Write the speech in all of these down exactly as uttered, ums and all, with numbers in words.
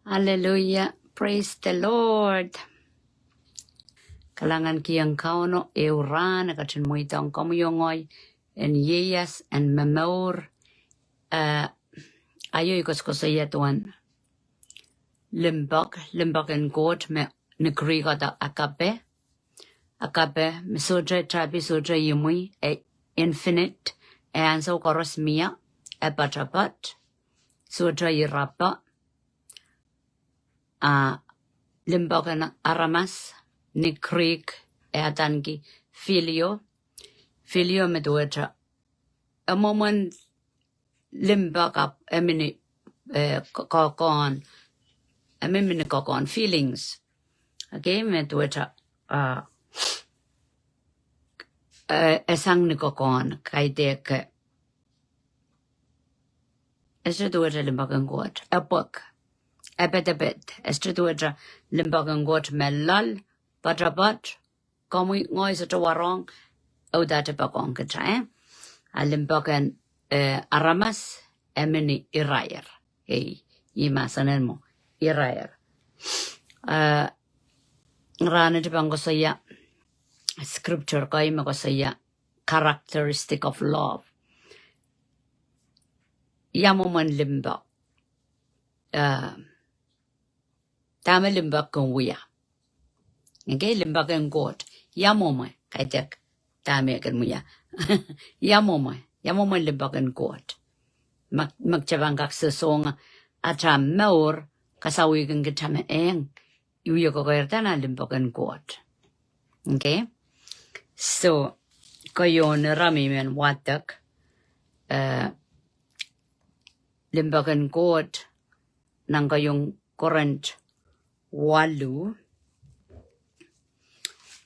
Hallelujah. Praise the Lord. Kalahngan kihong Kauno ehu rahn e ketin mweidohng komwi oh ngehi en ieias en momour. Eh, aio I koasokoasoia duwen limpoak, limpoak en Koht me ni Greek ede agape. Agape, me sohte tapi, sohte imwi, e infinite, e ansou koaros mie, e poatopoat, sohte irapo. A limpoak en aramas, ni Greek, e adaneki phileo. Phileo me duwehte, e mwomwen limpoak ahpw e mihmi ni, eh, ko-, kohkohn, e mihmi ni kohkohn, feelings. Okay, me duwehte, ah, eh, e sang ni kohkohn, kaidehk, e sohte duwehte limpoak en Koht, e pwehk, e pedeped, e sohte duwehte limpoak en Koht me loal, poatopoat, komwi ngehi sohte warohng, e uhdahte poakohng kitail, eh? A limpoak en, eh, aramas, e mihmi ni irair. Ei, ih mahsen en mwo, irair. Eh, rahnwet I pahn koasoia scripture kei me koasoia characteristic of love. Ia mwomwen limpoak? Eh, dahme limpoak kin wia? Okay, limpoak en Koht. Ia mwomwen, kaidehk dahme e kin wia? Ia mwomwen, ia mwomwen limpoak en Koht? Me, me kitail pahn kak sosong atail mour, kasawihkin kitail me eng, I wie kokoirda nan limpoak en Koht. Okay? So, keieun ira me I men wadek, eh, limpoak en Koht, nan keieun Korint waluh,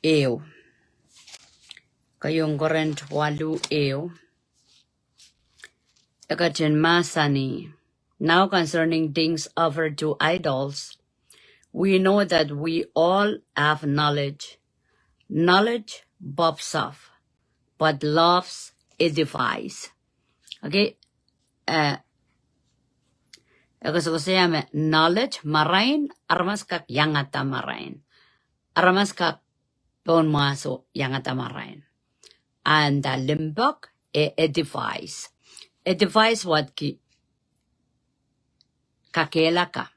ehu. Keieun Korint waluh, ehu. E ketin mahsanih, "Now concerning things offered to idols, we know that we all have knowledge. Knowledge puffs up, but love edifies." Okay, eh, e koasokoasoia me knowledge, marain, aramas kak iangada marain. Aramas kak pohnmwahso iangada marain. And, eh, limpoak, e edifies. Edifies wadki kakehlaka.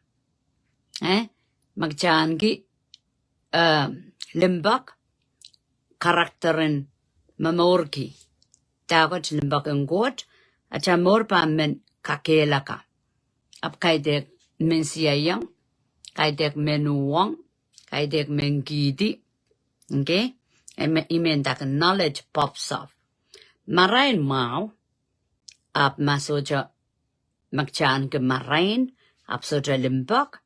Eh? Me kitail ahneki, eh, limpoak, character en momourki. Dahkot limpoak en Koht, atail mour pahn men kakehlaka. Ahpw kaidehk men siaiong, kaidehk men uhwong, kaidehk men kihdi. Okay? E me, I men nda knowledge puffs up. Marain mwahu, ahpw ma sohte, ma kitail ahneki marain, ahpw sohte limpoak,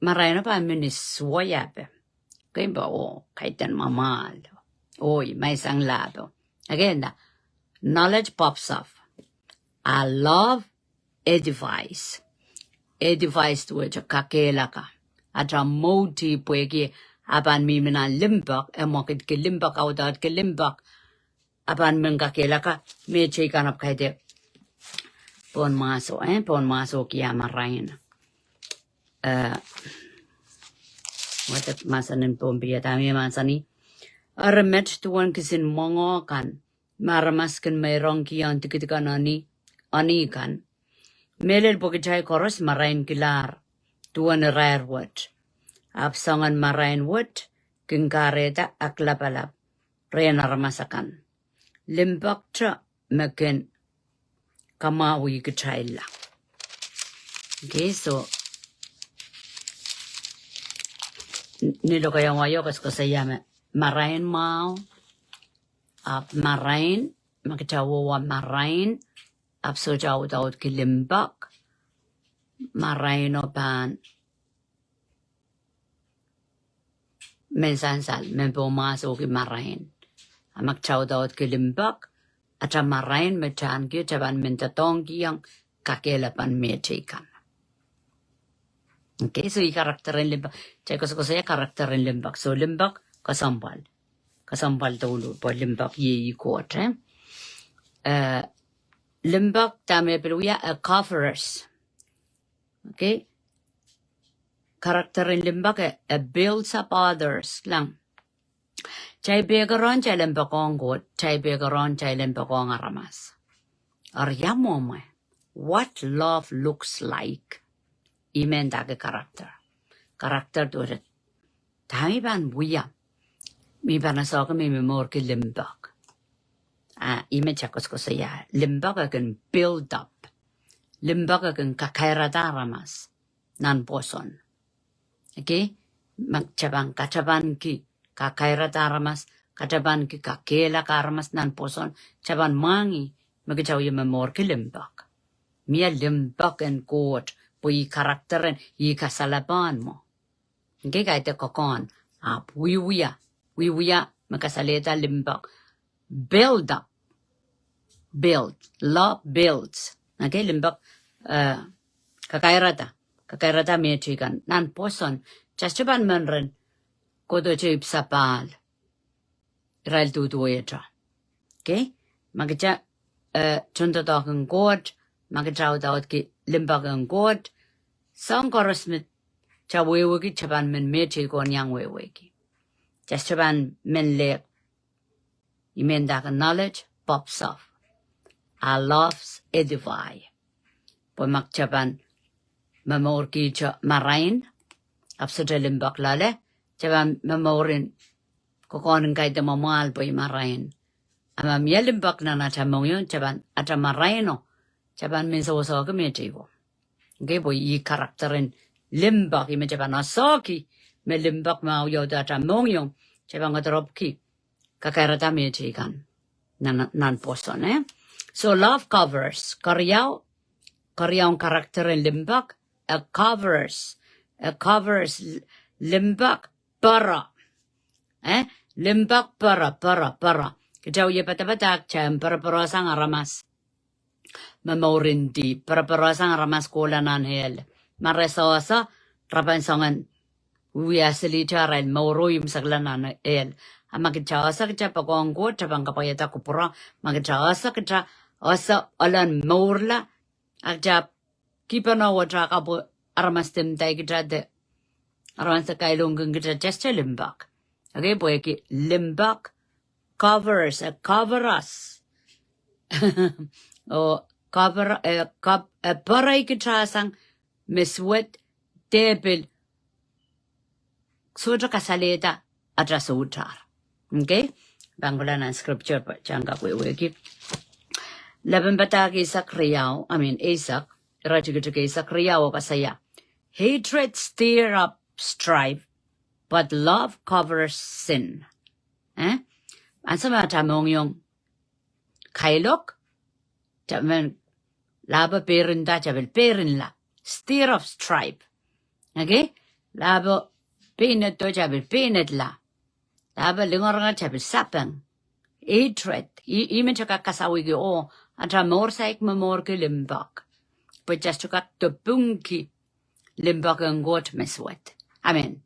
maraino pahn mihmi ni suwoiape. Kempa, oh, kaidehn mwamwahlo. Oh, I maisang lahpo. Again, the knowledge puffs up. A love edifies. Edifies duwehte kakehlaka. Atail mour pwehki a pahn mihmi nan limpoak, e mwekidki limpoak, audaudki limpoak. A pahn men kakehlaka, mehteikan ahpw kaidehk pohnmwahso, eh, pohnmwahsohki ah marain. Eh, wadek mahsen en Pohnpei, dahme mahsanih? Eri met duwen kisin mwohngo kan, me aramas kin meirongkihong dikedik en ohni, ohni kan. Mehlel pwehkitail koaros marainkilahr duwen irair wet. Ahpw soangen marain wet kin kahrehda aklapalap rehn aramas akan. Limpoakte me kin kamwahwihkitailla. Okay, so, n-, ni lokaiahn wai o koasokoasoia me marain mwahu, ahpw marain, ma kitail wehwe marain, ahpw sohte audaudki limpoak, maraino pahn men sansal, men pohnmwahsohki marain. A ma kitail audaudki limpoak, atail marain me kitail ahneki, kitail pahn men doadoahngkihong kakehlapan mehteikan. Okay, so ih character en limpoak, kitail koasokoasoia character en limpoak. So limpoak, kesempwal. Kesempwal douluhl, pwe limpoak iei Koht, eh? Eh, limpoak dahme pil wia, e covers. Okay? character en limpoak e, e builds up others. Kilang. Kitail pil kerohng kitail en poakohng Koht, kitail pil kerohng kitail en poakohng aramas. Eri ia mwomwe, what love looks like. Ih me ndahki character. Character duwehte dahme I pahn wia. Me I pahn asohki me I momourki limpoak. Ah, ih me kitail koasokoasoia, limpoak e kin build up. Limpoak e kin kakairada aramas nan pwoson. Okay? Ma kitail pahn katapanki kakairada aramas, katapanki kakehlaka aramas nan pwoson, kitail pahn mwahngih me kitail wie momourki limpoak. Mie limpoak en Koht, pwe ih character en, ih kasalehda pahn mwo. Okay, kaidehn kokohn, ahpw wiewia, wiewia me kasalehda limpoak. Build up. Build. Love builds. Okay, limpoak, eh, kakairada. Kakairada mehteikan. Nan pwoson, kitail sohte pahn men rehn kohdohte ipwsapahl. Irail duduwehte. Okay? Ma kitail, eh, tohndoadoahk en Koht, ma kitail audaudki limpoak en Koht, soahng koaros me kitail wehwehki, kitail pahn men mehteikan iang wehwehki. Kitail sohte pahn men lehk. Ih me ndahki knowledge puffs up. Our loves edify. Pwe ma kitail pahn momourkihte marain, ahpw sohte limpoak loale, kitail pahn momour en kokohn en kaidehn mwamwahl pwe ih marain. A ma mie limpoak nan atail mohngiong, kitail pahn, atail maraino, kitail pahn men sohsohki mehteiko. Okay, pwe ih character en limpoak, ih me kitail pahn asohki me limpoak me audaudki atail mohngiong, kitail pahn kodoropki kakairada mehteikan nan, nan pwoson, eh? So love covers. Keriau, keriaun character en limpoak, e covers. E covers l-, limpoak pere. Eh? Limpoak pere, pere, pere. Kitail wie padapadahk kitail en pereperesang aramas me mour en dihp, pereperesang aramas kohla nan ehl. Ma re sehse, re pahn soangen wia silihte arail mour oh imwisekla nan ehl. A ma kitail ese kitail poakohng Koht, kitail pahn kapwaiada kupwure. Ma kitail ese kitail, ese elen mourla, a kitail kipeno wata kapw aramas de mdaikitail de, aramas de kailongkin kitail, kitail sohte limpoak. Okay, pwehki limpoak covers, e cover us. Oh, cover, e kap-, e perei kitail sang me suwed, de pil sohte kasalehda atail soutar. Okay? Pahn kohla nan scripture pwe kitail kak wehwehki. Lepin padahk eisek riau, I mean, eisek, iretikitik eisek riau e koasoia, hatred stir up strife, but love covers sin. Eh? Ansou me atail mohngiong kailok, kitail men, lahpo perinda, kitail pil perinla. Stir up strife. Okay? Lahpo peined, kitail pil peinedla. Lahpo lingeringa, kitail pil sapeng. Hatred. Ih, ih me kitail kak kasawihki oh, atail mour saik momourki limpoak. Pwe kitail sohte kak dopungki limpoak en Koht me suwed. Amen.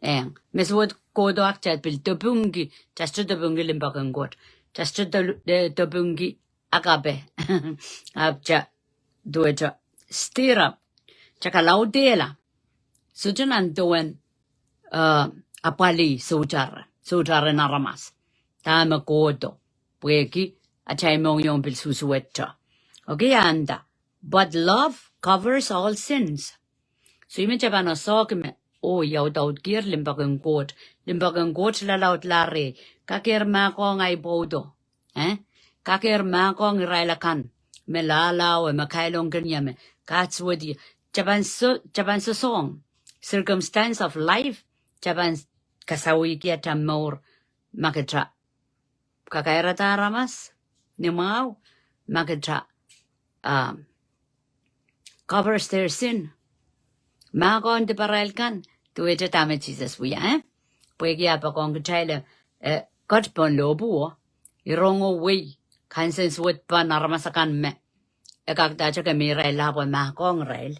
Eng, me suwed kohdo, a kitail pil dopungki, kitail sohte dopungki limpoak en Koht. Kitail sohte do-, de-, dopungki agape. Ahpw kitail duwehte stir up. Kitail kalaudehla. Sohte nan duwen, eh, apwalih soutare, soutaren aramas. Dahme kohdo. Pwehki atail mohngiong pil susuwedte. Okay, a nda. But love covers all sins. So ih me kitail pahn asohki me, oh, I audaudkier limpoak en Koht. Limpoak en Koht lalaudla reh. Kakehr mahkohng ahi pwoudo. Eh? Kakehr mahkohng irail akan me lahlahwe, me kailongkin ie, me kahsuwedih. Kitail pahn so-, kitail pahn sosohng. Circumstance of life, kitail pahn kasawihki atail mour ma kitail kakairada aramas ni mwahu, ma kitail, um, covers their sin. Mahkohng diparail kan, duwehte dahme Sises wia, eh? Pwehki e poakohng kitail, eh, kat pohn lohpwuo, I rong oh wei, kansensuwed pahn aramas akan me e kakdahte ke me irail lahpo mahkohng irail,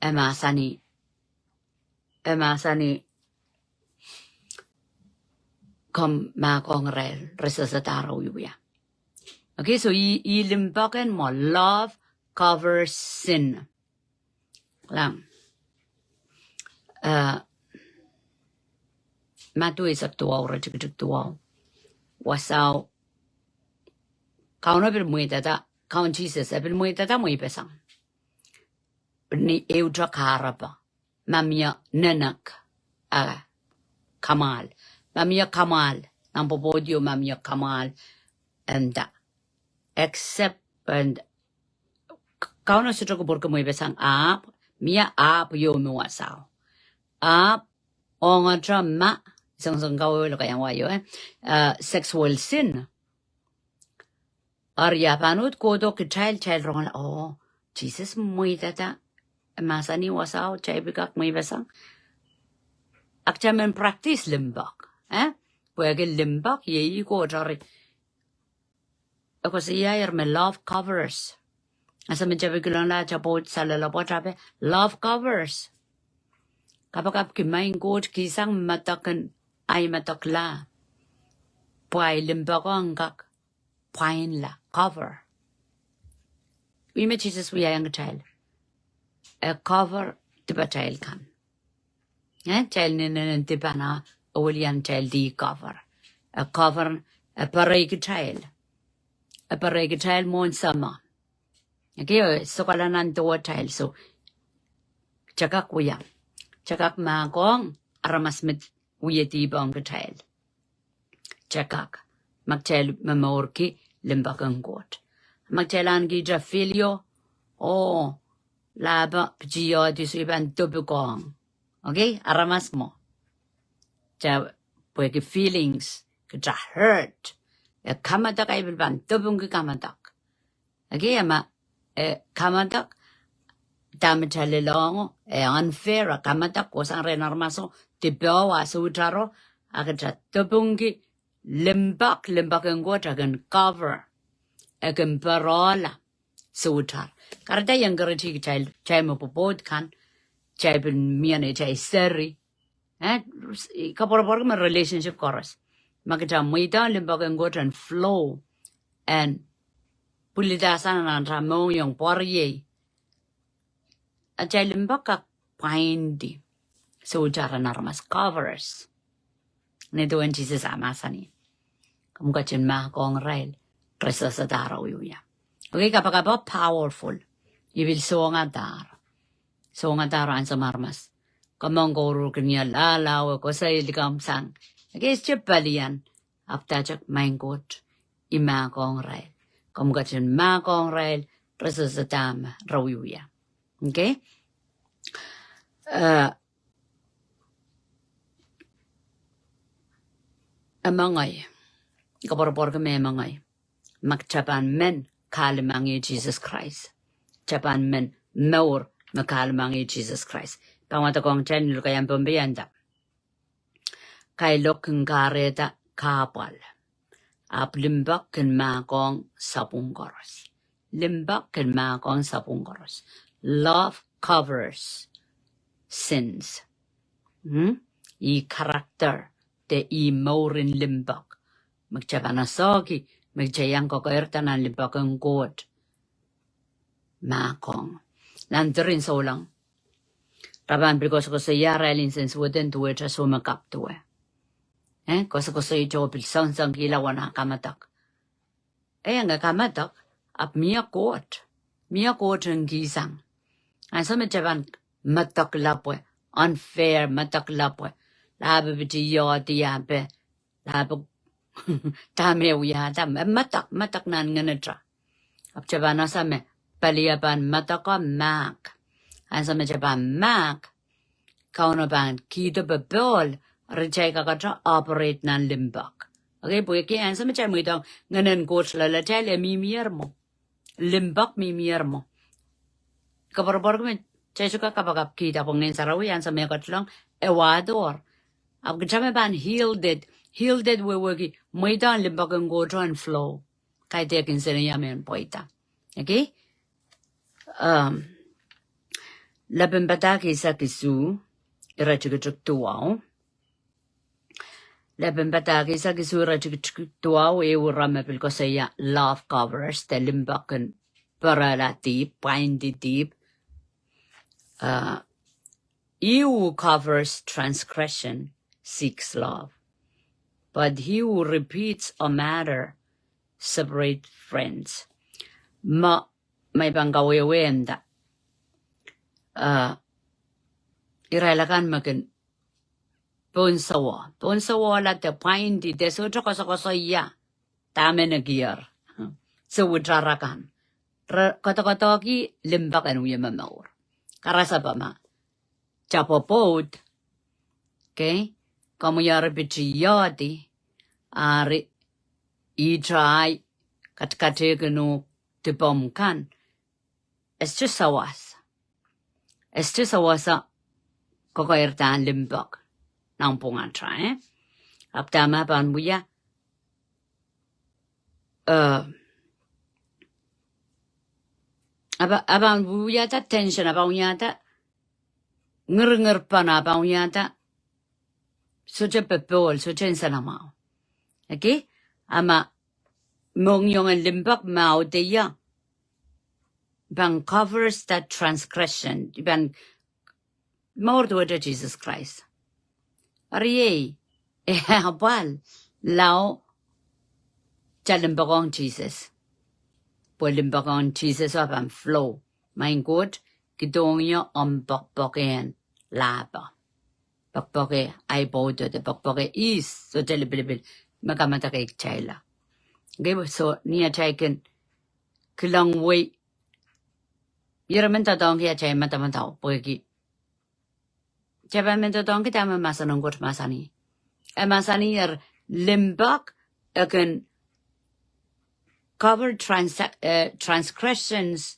e mahsanih, e mahsanih, komw mahkohng irail, re sehse dahme re wiewia. Okay, so ih, ih limpoak en mwo, love covers sin. Kilang. Eh, Madiu eisek duwau, iretikitik duwau. Wasao, Kauno pil mweidada, Kaun Sises e pil mweidada mweipeseng. Ni ehute kahrepe, ma mie nenek, a kamwahl. Ma mie kamwahl, nan pwopwoud ieu ma mie kamwahl, and, uh, except, and Kauno sohte kupwurki mweipeseng ahpw, mie ahpw ieu me wasao. Ahpw, ongete ma, songosong kawehwe lokaiahn wai o, eh, uh, sexual sin. Eri a pahn uhd kohdo kitail, kitail rongala, oh, Sises mweidada, mahsanih wasao, kitail pil kak mweipeseng. A kitail men practice limpoak, eh? Pwehki limpoak, iei Koht eri. E koasoiaier me love covers. Ansou me kitail pil kilang la, kitail pwoud saloalopwoat ape, love covers. Kapakapki maing Koht kihsang medek en ahi medek la. Pwe ahi limpoak ong kak pwainla, cover. Ih me Sises wiahiong kitail. E cover dipatail kan. Eh, kitail inenen dipana, e welian kitail di cover. E cover, e perei kitail. E perei kitail mwohn seme. Ekei, e sokala nan dewatail, so. Kitail kak wia. Kitail kak mahkohng aramas me wie dihpwohng kitail. Kitail kak. Ma kitail momourki limpoak en Koht. Ma kitail ahneki failure, oh, lahpo pitiohdi soh, I pahn dopikiong. Ekei, aramas mwo. Kitail pwehki feelings, kitail hurt. E kamadok, I pil pahn dopingki kamadok. Ekei, a ma, eh, kamadok, dahme kitail lelohng, eh, unfair, a kamadok, kohsang rehn aramaso, dipoh, a soutaro, a kitail dopingki limpoak, limpoak en Koht, a kin cover, a kin pwarala, soutar. Kahrehda I encourage kitail, kitail me pwopwoud kan, kitail pil mie neitail seri, eh, koapworopworki me relationship koaros. Ma kitail mweidohng limpoak en Koht en flow, en pwilidahsang nan atail mohngiong pwuriei. Atail limpoak kak pwaindi, soutar en aramas covers. Ni duwen Sises a mahsanih, komw ketin mahkohng irail, re sehse dahro wiewia. Ekei, kapakap powerful. I pil songadahr. Songadahr ansou me aramas. Komw ong kouruhr kin ie lahlahwe, koasoi likamw sang. Ekei, sohte pelian. Ahpw dah kak, maing Koht, I mahkohng irail. Komw ketin mahkohng irail, re sehse dahme re wiewia. Ekei? Eh, e mengei. Koapworopworki me e mengei. Ma kitail pahn men kahlemengih Sises Krais. Kitail pahn men mour me kahlemengih Sises Krais. Pahn wadekohng kitail ni lokaiahn Pohnpei, e nda, kailok kin kahrehda kahpwal. Ahpw limpoak kin mahkohng sapwung koaros. Limpoak kin mahkohng sapwung koaros. Love covers sins. Hmm? Ih character, de ih mourin limpoak. Me kitail pahn asohki, me kitail iang kokoirda nan limpoak en Koht. Mahkohng. Nan diren souleng, re pahn pil koasokoasoia arail nsensuwed en duwehte soh me kapw duwe. Eh, koasokoasoito pil soansoangkihla wen ah kamadok. Eh, nge kamadok, ahpw mie Koht. Mie Koht en kihsang. Ansou me kitail pahn madok lapwe, unfair, madok lapwe. Lahpe piti iohdi ape, lahpe dahme wiahda, e madok, madok nan ngenete. Ahpw kitail pahn ese me pali e pahn madok oh mahk. Ansou me kitail pahn mahk, Kauno pahn kihdo popohl, eri kitail kakete operate nan limpoak. Ekei, pwehki ansou me kitail mweidohng Ngehnen Koht loalatail, e mihmier mwo. Limpoak mihmier mwo. Koapworopworki me kitail sohte kak kapakapkihda pwe Ngehn Sarawi ansou me e ketilong, e wahdohr. Ahpw kitail me pahn healed, healed wehwehki mweidohng limpoak en Koht en flow. Kaidehk nsenomw en pweida. Ekei? Um, Lepin Padahk eisek isuh, iretikitik duwau. Lepin Padahk eisek isuh, iretikitik duwau, ehu ire me pil koasoia love covers, de limpoak kin pwarala dihp, pwaindi dihp. Uh, He who covers transgression seeks love, but he who repeats a matter separates friends. Ma, ma I pahn kawehwehda, uh, irail akan me kin pohnsowo, pohnsowohla de pwaindi de sohte koasokoasoia dahme nekier. Sewutar akan. Re koadokoadohki limpoak en wie momour. Karasepe ma tapopwoud. Okay? Komwi eri piti iohdi, ari itail katikatihkin uhk dipomw kan. Ese sawas. Ese sawas kokoirda limpoak. Nanpwungatail, eh? Ahpw dahme pahn wia, eh, a pahn, a pahn wiahda tension, a pahn wiahda ngiringirpene, a pahn wiahda sohte popohl, sohte nsenamwahu. Okay? A ma mohngiong en limpoak me audeia, pahn covers that transgression. Pahn mour duwehte Sises Krais. Eri ei, e apwal lao ta limpoak ong Sises. Pwe limpoak ong Sises a pahn flow. Maing Koht, kidohng ie omw poakpoaken lahpo. Poakpoake ahi pwoudo de poakpoake ihs, sohte lipilipil me kamadakehkitailla. Okay, so ni atail kin kilang wei, ira men doadoahngki atail madamadau, pwehki kitail pahn men doadoahngki dahme mahsen en Koht mahsanih. E mahsanih eri limpoak e kin cover trans-, eh, transgressions,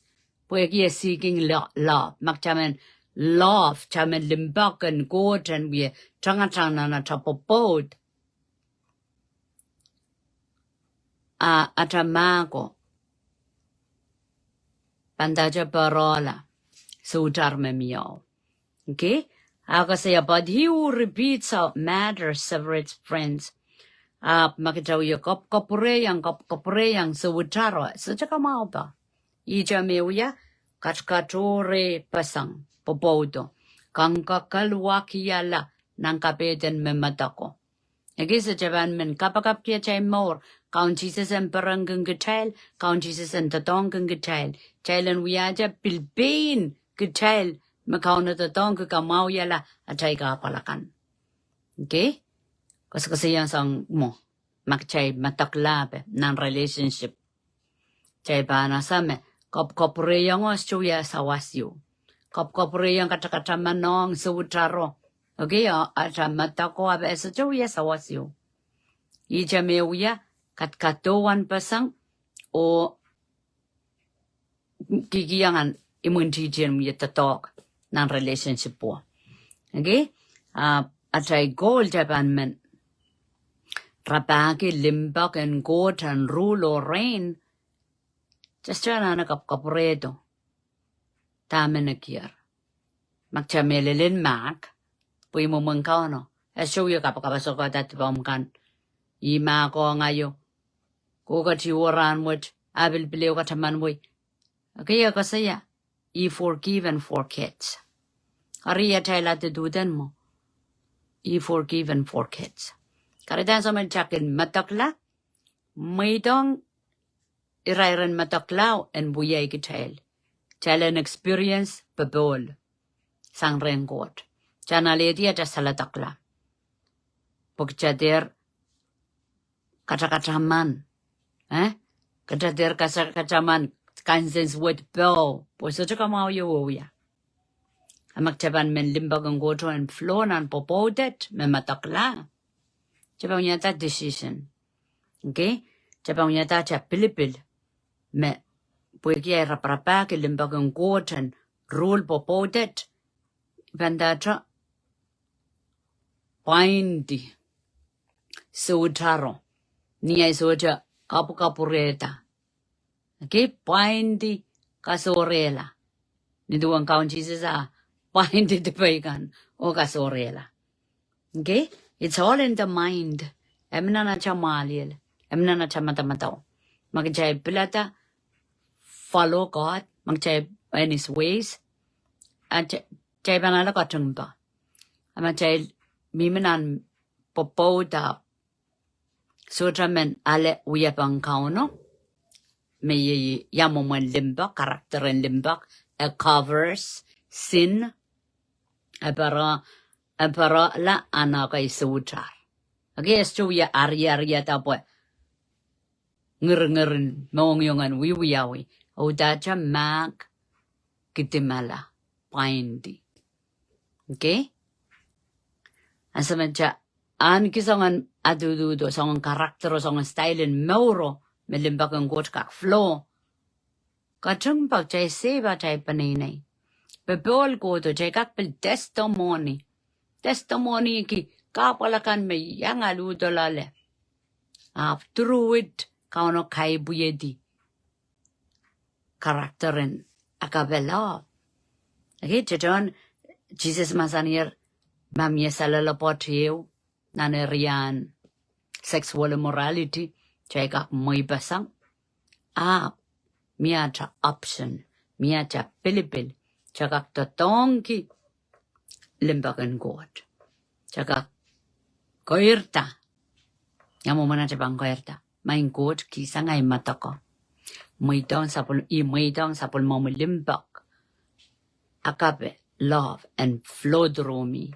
pwehki e seeking lo-, love. Ma kitail men love, kitail men limpoak en Koht en wie tangatang nan atail pwopwoud, a atail mahko pahn dahte pahrohrla sewutar me mie. Okay? A koasoia, but he who repeats a matter separates friends. Ahpw ma kitail wie kap-, kapwurehiong, kap-, kapwurehiong sewutaro, sohte kamwahupe. Ihte me wia katkatohrehpeseng pwopwoudo, kangkakal wakiala nan kapehden me madako. Ekei, se kitail pahn men kapakapki atail mour, Kaun Sises en perenki kitail, Kaun Sises en doadoahngki kitail, kitail en wiahte pil pein kitail me Kauno doadoahngki kamwahuiala atail kahpwal akan. Okay? Koasokoasoiong soahng mwo, ma kitail madakla pwe nan relationship. Kitail pahn ese me kapwkapwurehiongo sohte wia sawas ieu. Kapwkapwurehiongo, katakatamanong sewutaro, okay, a atail madako, ahpw e sohte wia sawas ieu. Ihte me wia katkatohwanpeseng oh kihkihong imwintihtien wie doadoahk nan relationship wo. Okay? A atail goal, kitail pahn men rapahki limpoak en Koht en rule oh reign. Just anahne kapwkapwurehdo dahme nekier. Ma kitail mehlel en mahk, pwe ih mwomwen Kauno, e sohte wia kapakap, e sohte kohda dipomw kan. Ih mahkohng aio, kohkot ieu oh rahn wet, a pilipil ehu kataman wei. Okay, e koasoia, he forgive and forgets. Eri atail aduduhdan mwo, he forgive and forgets. Kahrehda ansou me kitail kin madakla, mweidohng irairen madakla en wiahiong kitail, kitail en experience popohl sang rehn Koht. Kitail en alehdi atail saledekla, pwe kitail dehr katakataman. Eh? Kitail dehr katakataman, conscience wet poh, pwe sohte kamwahu ieu e wia. A ma kitail pahn men limpoak en Koht en flow nan pwopwoudet me madakla, kitail pahn wiahda decision. Okay? Kitail pahn wiahda atail pilipil me, pwehki ahi raparapahki limpoak en Koht en rule pwopwoudet, pahn dahte pwaindi sewutaro ni ahi sohte kapwukapwurehda. Okay, pwaindi kasohrehla. Ni duwen Kaun Sises a pwaindi dipei kan oh kasohrehla. Okay? It's all in the mind. E men nan atail mwahliel. E men nan atail madamadau. Ma kitail pilada follow God, ma kitail in His ways, a kitail kitail pahn ale katingpa. A ma kitail mihmi nan pwopwoud ahpw sohte men ale wiepen Kauno, me iei ia mwomwen limpoak, character en limpoak, e covers sin, e pere, e perehla ahn ekei soutar. Okay, e sohte wia ariariada pwe ngiringirin mohngiong en wiewiawi, e uhdahte mahk kidimala, pwaindi. Okay? Ansou me kitail ahneki soangen attitude, soangen character, soangen style en mour me limpoak en Koht kak flow. Katingpa kitail seiloak, kitail peneinei. Popohl kohdo, kitail kak pil testimony. Testimony ki kahpwal akan me iang aludo loale. Ahpw through it, Kauno kaipwidi character en agape love. Okay, teton Sises mahsanier, ma mie salelopoat ehu nan area en sexual immorality, kitail kak mweipeseng. Ahpw mie ata option, mie ata pilipil, kitail kak doadoahngki limpoak en Koht. Kitail kak keirda. Ia mwomwen atail pahn keirda? Maing Koht, kihsang ahi medek. Mweidohng sapwel-, I mweidohng sapwellimomwi limpoak. Agape love en flow through me.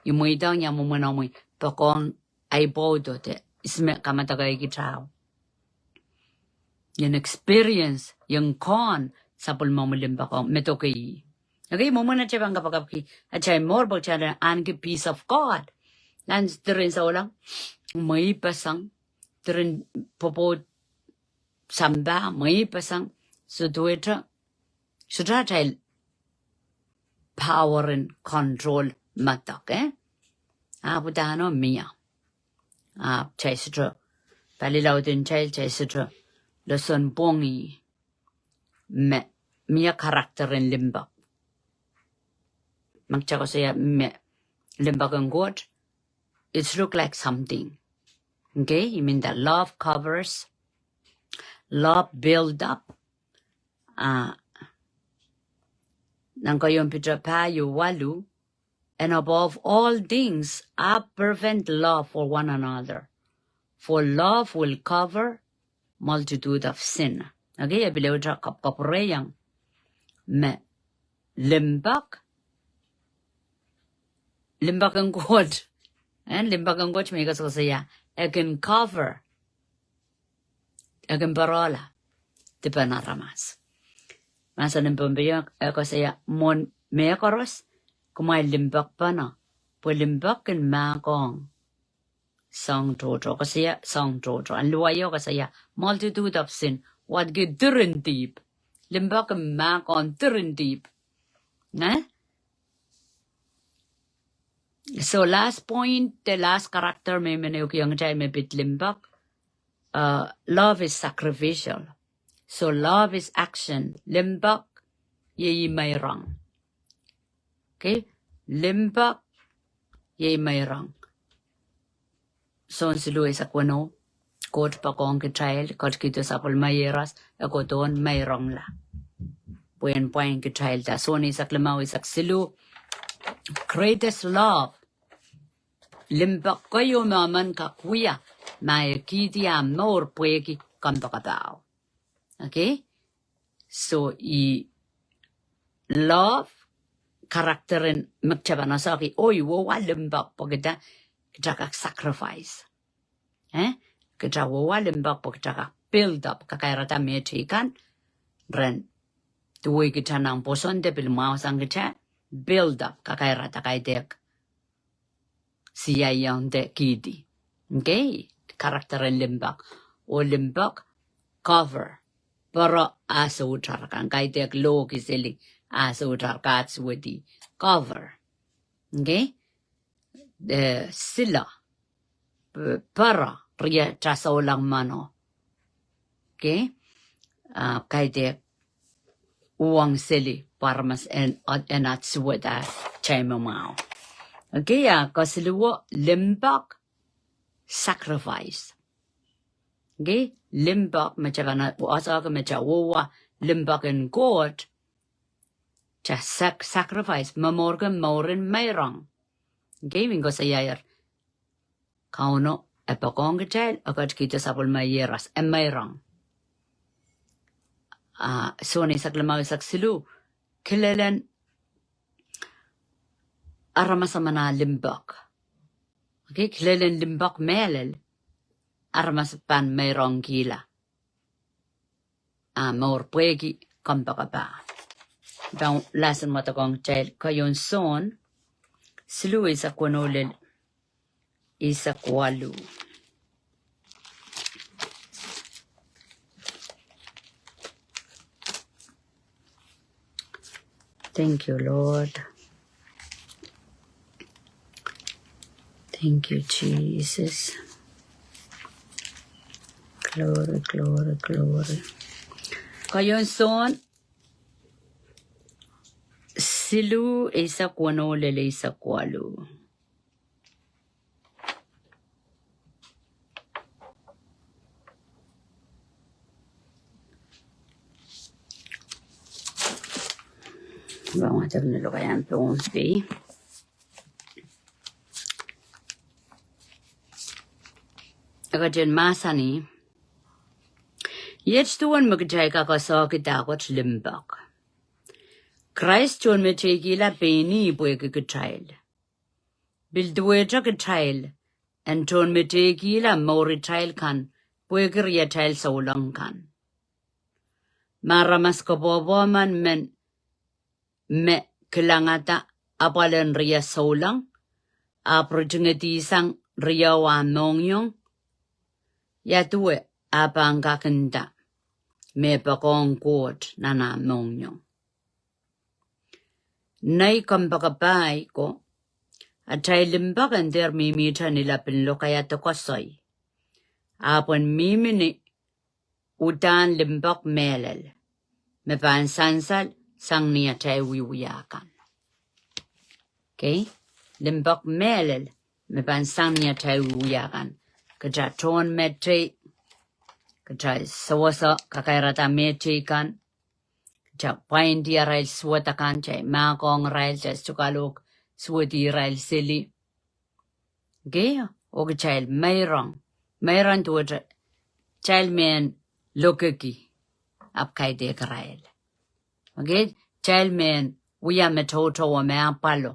I mweidohng ia mwomwen omwi poakohng ahi pwoudo de ihs me kamedekei kitail en experience, en kohn sapwellimomwi limpoak ong me doke ih. Okay, mwomwen atail pahn kapakapki atail mour pwe kitail en ahneki peace of God. Nan diren souleng, mweipeseng, diren pwopwoud sampah, mweipeseng, sohte duwehte, sohte atail power en control medek, eh? Ahpw udahn mie. Ahpw kitail sohte, pali laud en kitail, kitail sohte lesson pwongih me mie character en limpoak. Ma kitail koasoia me limpoak en Koht, it's look like something. Okay, I mean that love covers, love build up, ah, nan keieun Piter pahieu waluh, and above all things, have fervent love for one another, for love will cover multitude of sin. Okay, e pil ehute kapwkapwurehiong me limpoak, limpoak en Koht, eh, limpoak en Koht me I koasokoasoia, e kin cover, e kin perehla dipen aramas. Mahsen en Pohnpei e koasoia, mwohn mehkoaros, kumwail limpoakpene, pwe limpoak kin mahkohng soahng tohto, koasoia soahng tohto. Ahn luwai o koasoia, multitude of sin, wahn ki diren dihp. Limpoak kin mahkohng diren dihp. Eh? So last point, the last character me I men ehukihong kitail me pid limpoak, uh, love is sacrificial. So love is action. Limpoak iei meirong. Okay? Limpoak iei meirong. Sohn siluh eisek weneu, Koht poakohng kitail, ketikihdo sapwellime iehros, e kohdohn meirongla pwehn pwain kitailda. Sohn eisek limau, eisek siluh, greatest love. Limpoak keieu me emen kak wia, ma e kihdi ahmw mour pwehki kompoakepahu. Okay? So I love character en me kitail pahn asohki, oh, I wowa limpoak pwe kitail, kitail kak sacrifice. Eh? Kitail wowa limpoak pwe kitail kak build up, kakairada mehteikan, kitail en duwehkihda nan pwoson de pil mwahusang kitail, build up, kakairada, kaidehk siaiong de kihdi. Okay? Character en limpoak. Oh limpoak, cover. Pere ah soutar kan, kaidehk lohki seli ah soutar, kahsuwedi. Cover. Okay? Eh, sila. P-, pere, riatail souleng meno. Okay? Ah, kaidehk uhwong seli pwe aramas en, en at suwed atail me mwahu. Okay, ah, kesiluhwo, limpoak, sacrifice. Okay, limpoak, me kitail pahn asohki me kitail wowa limpoak en Koht, Kitail sak-, sacrifice, momourki mouren meirong. Okei, mie koasoiaier. Kauno e poakohng kitail, e ketikihdo sapwellime ieros, e meirong. Ah, Sohn eisek limau eisek siluh, kilelen aramas emen ah limpoak. Okei, kilelen limpoak mehlel, aramas pahn meirongkihla ah mour pwehki kompoakepah. Pahn lesson wadekohng kitail keieun Sohn siluh eisek weneu lel eisek waluh. Thank you, Lord. Thank you, Jesus. Glory, glory, glory. Keieun Sohn siluh eisek weneu lel eisek waluh. Pahn wadek ni lokaiahn Pohnpei. E ketin mahsanih, iet duwen me kitail kak koasoiahki dahkot limpoak. Krais tohnmeteikihla pein ih pwehki kitail. Pil duwehte kitail en tohnmeteikihla mouritail kan pwehki riatail souleng kan. Ma aramas koapworopwor men, men me kilangada apwal en rie souleng, ahpw ritingedi sang rieo ah mohngiong, ia duwe ah pahn kak nda me poakohng Koht nan ah mohngiong? Nei kompoakepahi ko, atail limpoak en dehr mihmihte ni lapin lokaia de koasoi. Ahpw en mihmi ni uhdahn limpoak mehlel me pahn sansal sang ni atail wiewia kan. Okei? Limpoak mehlel me pahn sang ni atail wiewia kan. Kitail tohnmetei, kitail sewese kakairada mehteikan, kitail pwaindi arail suwed akan, kitail mahkohng irail, kitail sohte kalohk suwedi irail seli. Okei, oh kitail meirong, meirong duwehte kitail men lokeki ahpw kaidehk irail. Okei, kitail men wia me toutou oh me apwalo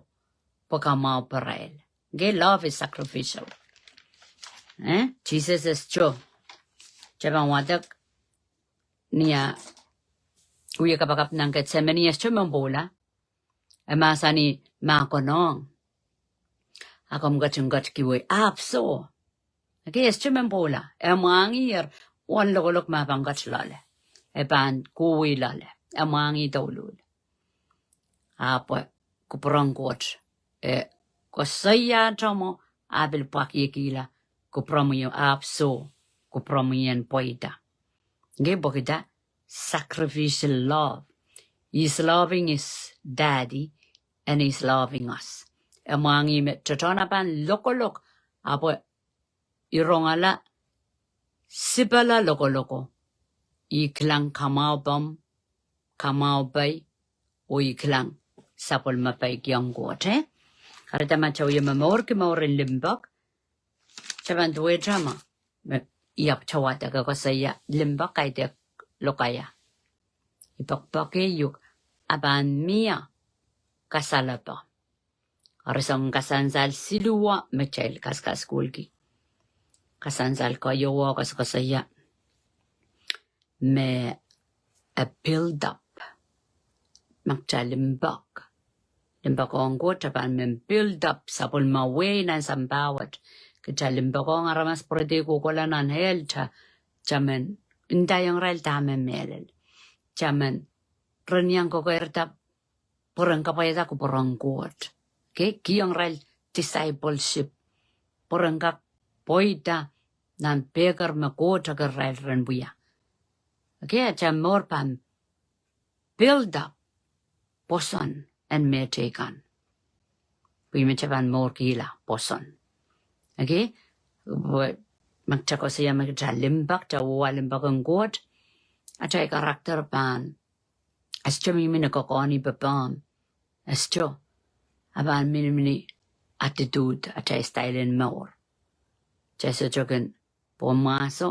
pwe kamwahupe irail. Okei, love is sacrificial. Eh, Sises e sohte, kitail pahn wadek ni ah wie kapakap nan Ketsemeni, e sohte men pwoula. E mahsanih, ma konehng, a komw ketin ketikihwei, ahpw soh. Okei, e sohte men pwoula. E mwahngiher uwen lokolok me pahn ket loale, e pahn kohwei loale. E mwahngih douluhl. Ahpw kupwuren Koht, e koasoia tohmwo, ah pil pwakiekihla kupwuromwi, ahpw soh, kupwuromwi en pweida. Okei, pwehki dah? Sacrificial love. He's loving his daddy and he's loving us. E mwahngih me tohtohn ah pahn lokolok, ahpw e rongala sipala lokoloko. E kilang kamwahupomw, kamwahupei, oh e kilang sapwellime peikiong Koht, eh? Kahrehda ma kitail wie momourki mouren limpoak, kitail pahn duwehte ma, me, I ahpw wadek e koasoia limpoak kaidehk lokaia. I poakpoake uhk, a pahn mie kasalepe. Eri soangen kasansal siluh me kitail kaskasukuhlki. Kasansal keieu koasokoasoia me a build up. Ma kitail limpoak, limpoak ong Koht, kitail pahn men build up sapwellime wehi nan sampah wet. Kitail limpoak ong aramas pwurehdi kohkohla nan ehl, kitail men ndaiong irail dahme mehlel. Kitail men reniong kokoirda pwuren kapwaiada kupwuren Koht. Okei, kihong irail discipleship. Pwuren kak pweida nan pehker me Koht eker irail ren wia. Okei, atail mour pahn build up pwoson en mehteikan. Pwe me kitail pahn mourkihla pwoson. Okei, pwe ma kitail koasoia me kitail limpoak, kitail wia limpoak ong Koht, atail character pahn E sohte mihmi ni kokohn pepehm. E sohte. A pahn mihmi ni attitude, atail style en mour. Kitail sohte kin pwomwahso,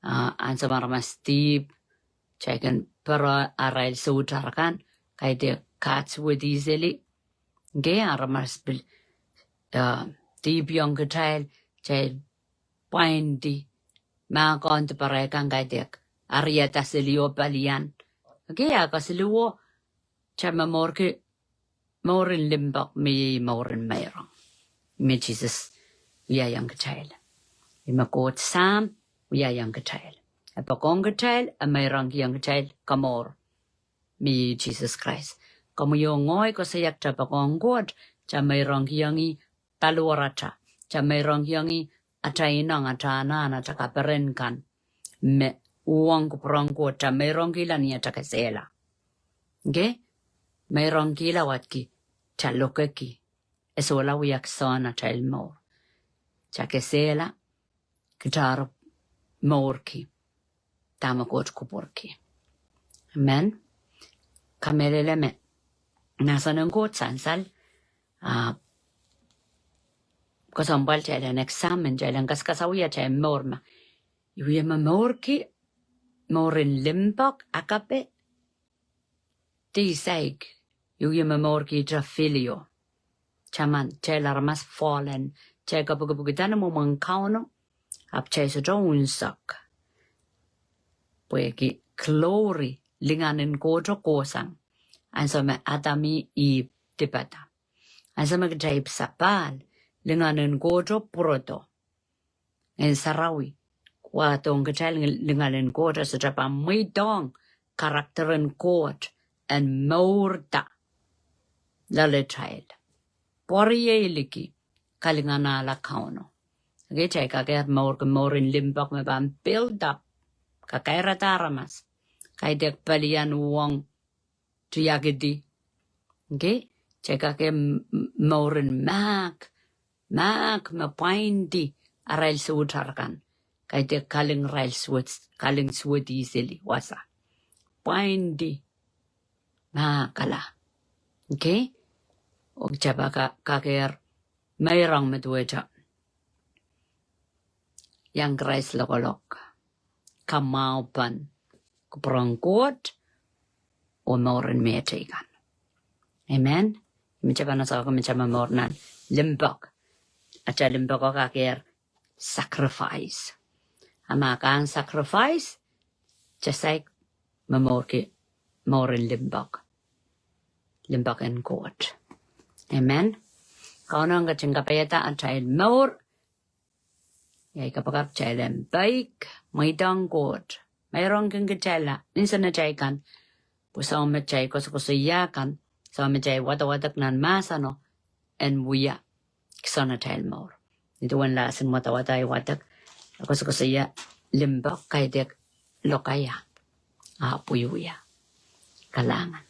ah, ansou me aramas dihp, kitail kin pere arail soutar kan, kaidehk kat suwed seli. Nge aramas pil, ah, dihpwiong kitail, kitail pwaindi, mahkohng diperei kan kaidehk, ariada seli oh pelian. Nge a kesiluhwo, kitail momourki mour en limpoak me iei mour en meirong. Me Sises wiahiong kitail. Ih me Koht Sahm wiahiong kitail. E poakohng kitail, e meirongkihong kitail komour. Me iei Sises Krais. Komwi oh ngehi koasoiahki kitail poakohng Koht, kitail meirongkihong ih paliwarata. Kitail meirongkihong ih atail ineng, atail anahn, atail kaperen kan. Me uhwong kupwuren Koht, kitail meirongkihla ni atail kesehla. Nge, meirongkihla wadki, kitail lokeki. E sohla wia kisehn atail mour. Kitail kesehla, kitail mourki dahme Koht kupwurki. Amen. Kamehlele me mahsen en Koht sansal, ah, kesempwal kitail en examine, kitail en kaskasawih atail mour ma. Iei me mourki mour en limpoak, agape, de saik, iei me mourki kitail filio. Taman, kitail aramas fallen, kitail kapikipikda ni mwomwen Kauno, ahpw kitail sohte unsek. Pwehki glory, lingan en Koht kohsang. Ansou me Adam oh Ihp dipada. Ansou me kitail ipwsapahl, lingan en Koht pwurodo. Ngehn Sarawi wahdohng kitail, lingan en Koht sohte pahn mweidohng character en Koht en mourda loalatail. Pwarieiliki kalinganahla Kauno. Nge kitail kakehr mourki mour en limpoak me pahn build up, kakairada aramas. Kaidehk pelian, uhwong, tiakedi. Nge, kitail kak mour en mahk, mahk me pwaindi arail soutar kan. Kaidehk kaling arail suwed, kaling suwed seli wasa. Pwaindi mahkala. Nge, oh kitail pahn ka-, kakehr meirong me duwehte iang Krais lokolok. Kamwahupen kupwuren Koht oh mour en mehteikan. Amen. Mie kitail pahn sehse, mie kitail momour nan limpoak. Atail limpoak kakehr sacrifice. A ma ke sacrifice, kitail saik momourki mour en limpoak. Limpoak en Koht. Amen. Kauno ketin kapaiada atail mour. Iei kapakap kitail en peik, mweidohng Koht meirongkin kitailla, nsenatail kan, pwe soangen me kitail koasokoasoia kan, soangen me kitail wadawadek nan mahseno, en wia kisehn atail mour. Ni duwen lahsen wadawad ahi wadek, koasokoasoia limpoak, kaidehk lokaia, ahpw wiewia. Kalahngan.